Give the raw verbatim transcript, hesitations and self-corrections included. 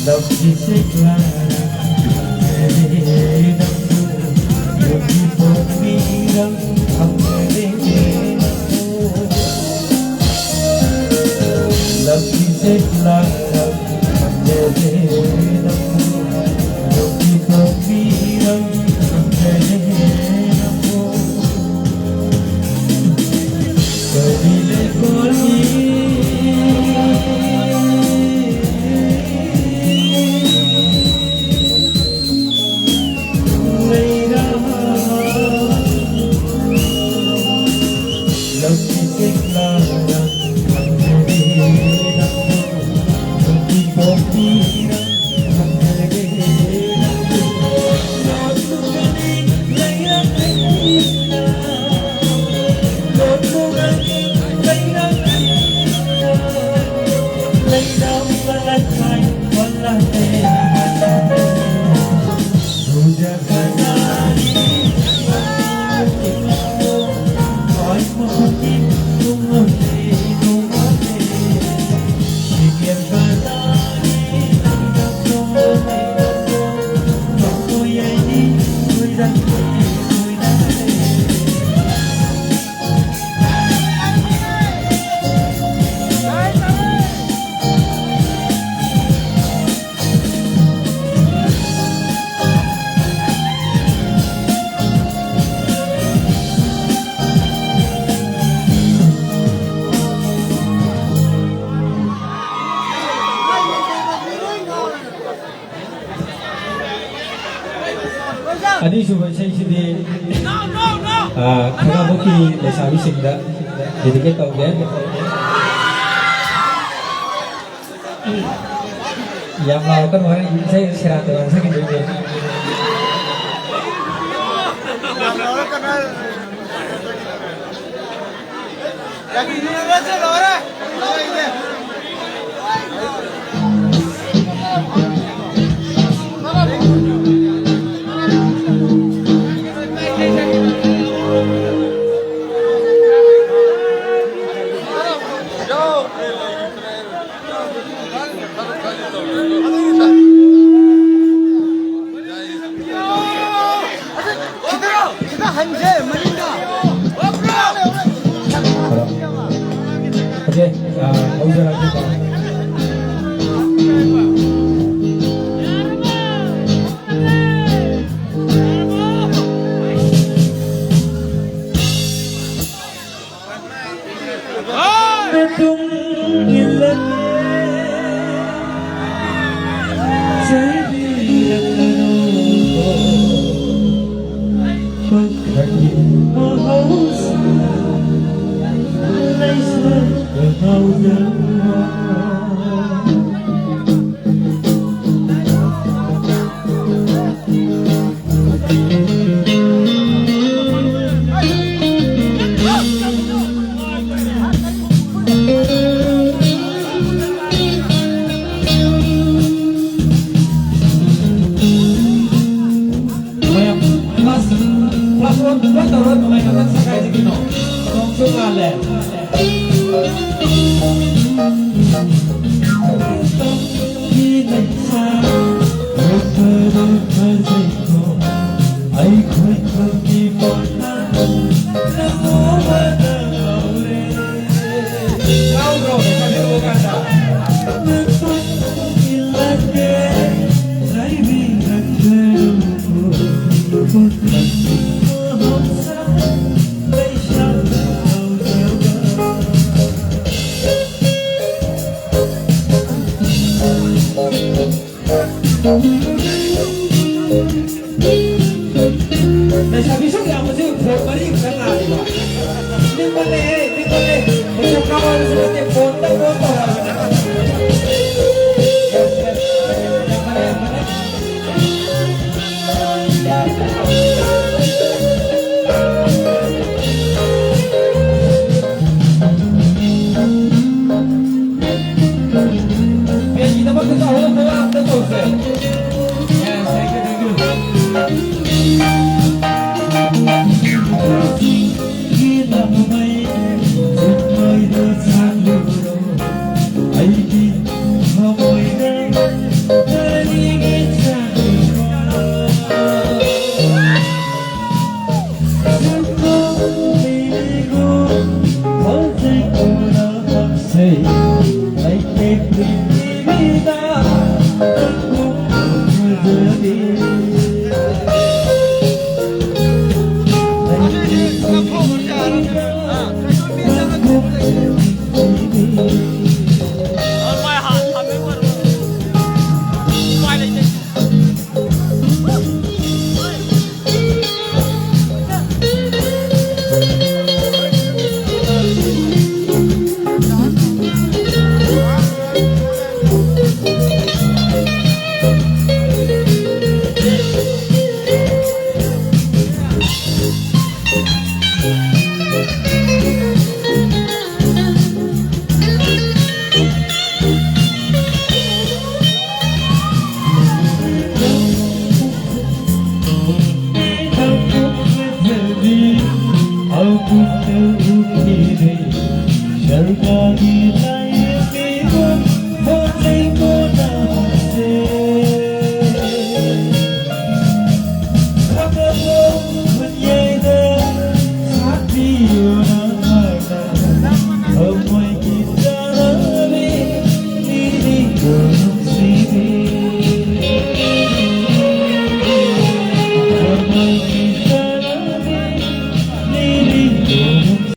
ꯂꯝꯕꯤꯁꯦ ꯀꯅꯥꯅ ꯈꯪꯗꯔꯦ ꯅꯪꯕꯨ? ꯌꯨꯝꯒꯤ ꯄꯣꯠ ꯃꯤꯔꯪ ꯈꯪꯗꯔꯦ ꯅꯪꯕꯨ? ꯂꯝꯕꯤꯁꯦ ꯀꯅꯥꯅ ꯈꯪꯗꯔꯦ ꯅꯪꯕꯨ? ꯌꯨꯝꯒꯤ ꯄꯣꯠ ꯃꯤꯔꯪ ꯈꯪꯗꯔꯦ ꯅꯪꯕꯨ? ꯀꯔꯤ ꯂꯩꯕꯒꯤ ꯂꯩꯔꯥ? ꯂꯝꯕꯤꯁꯦ ꯀꯅꯥꯅ ꯈꯪꯗꯔꯦ ꯅꯪꯕꯨ? ꯅꯨꯄꯤ ꯄꯣꯛꯄꯤꯔ ꯑꯅꯤꯁꯨꯕ ꯏꯁꯩꯁꯤꯗꯤ, ꯑ, ꯈꯥꯉꯕꯣꯛꯀꯤ ꯂꯩꯁꯥꯕꯤꯁꯤꯡꯗ dedicate ꯇꯧꯒꯦ꯫ ꯌꯥꯝ ꯂꯥꯎꯔꯛꯀꯅꯨ, ꯍꯣꯔꯦꯟ ꯏꯁꯩ ꯁꯦꯔꯥꯟ ꯇꯨꯔꯥꯟ ꯁꯛꯈꯤꯗꯣꯏꯅꯦ꯫ ꯐꯖꯩꯀꯣ ꯑꯩꯈꯣꯏ ꯈꯨꯜꯒꯤ ꯄꯣꯠꯇ ꯅꯪꯉꯣꯟꯗ ꯉꯥꯎꯔꯦ꯫ ꯌꯥꯎꯗ꯭ꯔꯣ? ꯄꯩꯁꯥ ꯄꯤꯔꯛꯑꯣ ꯀꯥꯟꯗ꯫ ꯅꯪꯕꯨ ꯏꯜꯂꯒꯦ, ꯂꯩꯕꯤꯔꯛꯀꯅꯨ꯫ ꯃꯍꯧꯁꯥ ꯂꯩꯁꯥꯕꯤ ꯇꯧꯖꯕ꯫ ꯂꯩꯁꯥꯕꯤ ꯁꯨꯛ ꯌꯥꯝꯕꯁꯤ ꯐꯣꯟ ꯃꯔꯤ ꯈꯛꯇ ꯉꯥꯏꯔꯦꯕ꯫ ꯂꯤꯛꯄꯅꯦꯍꯦ, ꯂꯤꯛꯄꯅꯦ꯫ ꯄꯩꯁꯥ ꯀꯥꯎ ꯍꯥꯏꯕꯁꯨ ꯅꯠꯇꯦ, ꯐꯣꯟꯗ ꯐꯣꯟ ꯇꯧꯔꯛꯑꯕꯅꯦ꯫ ꯌꯥꯝ ꯐꯔꯦ, ꯌꯥꯝ ꯐꯔꯦ꯫ ꯕꯦꯟꯒꯤꯗꯃꯛꯇꯁꯨ ꯑꯍꯨꯝ ꯃꯉꯥ ꯑꯝꯇ ꯇꯧꯁꯦ꯫ Yes, thank you, thank you. ꯑꯩꯒꯤ ꯊꯃꯣꯏꯅ ꯀꯔꯤꯒꯤ ꯆꯥꯛꯂꯤꯕ?